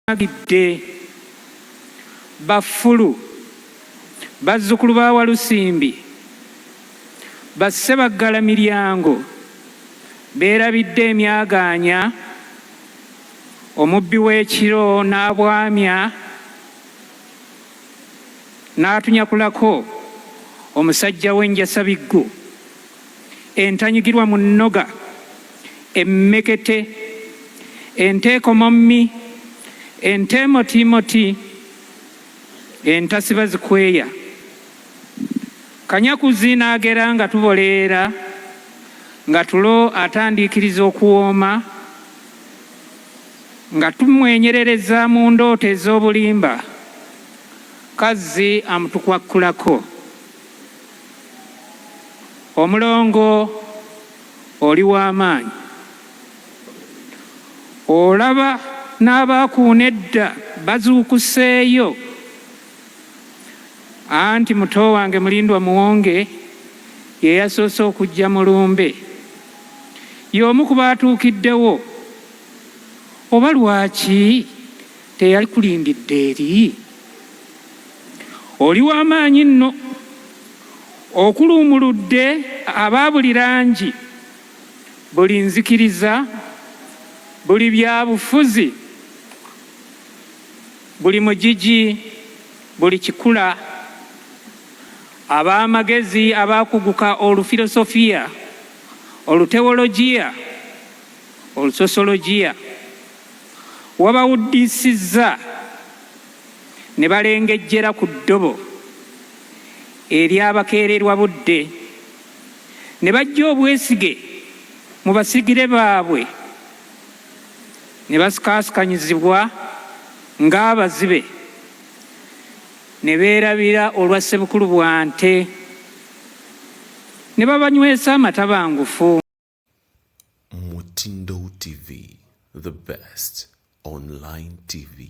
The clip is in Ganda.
Bagidde Baffulu, bazzukulu ba Walusimbi, ba Ssebaggala miryango beerabidde emyagaanya, omubbi w'ekiro n'abwamya n'atunyakulako omusajja w'enjasabiggu, entanyigirwa mu nnoga, emmekete, enteekomommi, enteemotiimoti, entasiba zikweya. Kanyakuzi n'agera nga tuboleera, nga tulo atandiikiriza okuwooma, nga tumwenyerereza mu ndooto ez'obulimba, Kazzi amutukwakkulako. Omulongo oli w'amaanyi. Olaba n'abaakuuna edda bazuukuseeyo. Anti muto wange Mulindwa Muwonge ye yasoose okujja mu lumbe. Y'omu ku baatuukiddewo. Oba lwaki teyakulindidde eri? Oli wa maanyi nno. Okuluumuludde aba buli langi, buli nzikiriza, buli byabufuzi, buli mugigi, buli kikula, ab'amagezi abaakuguka olufilosofiya, olutewologiya, olusosologiya, wabawuddiisizza ne balengejjera ku ddobo ery'abakeererwa budde, ne baggya obwesige mu basigire baabwe, ne basikaasikanyizibwa ng'abazibe, ne beerabira olwa Ssebukulu bwa nte, ne babanywesa amatabangufu. Mutindo TV, the best online TV.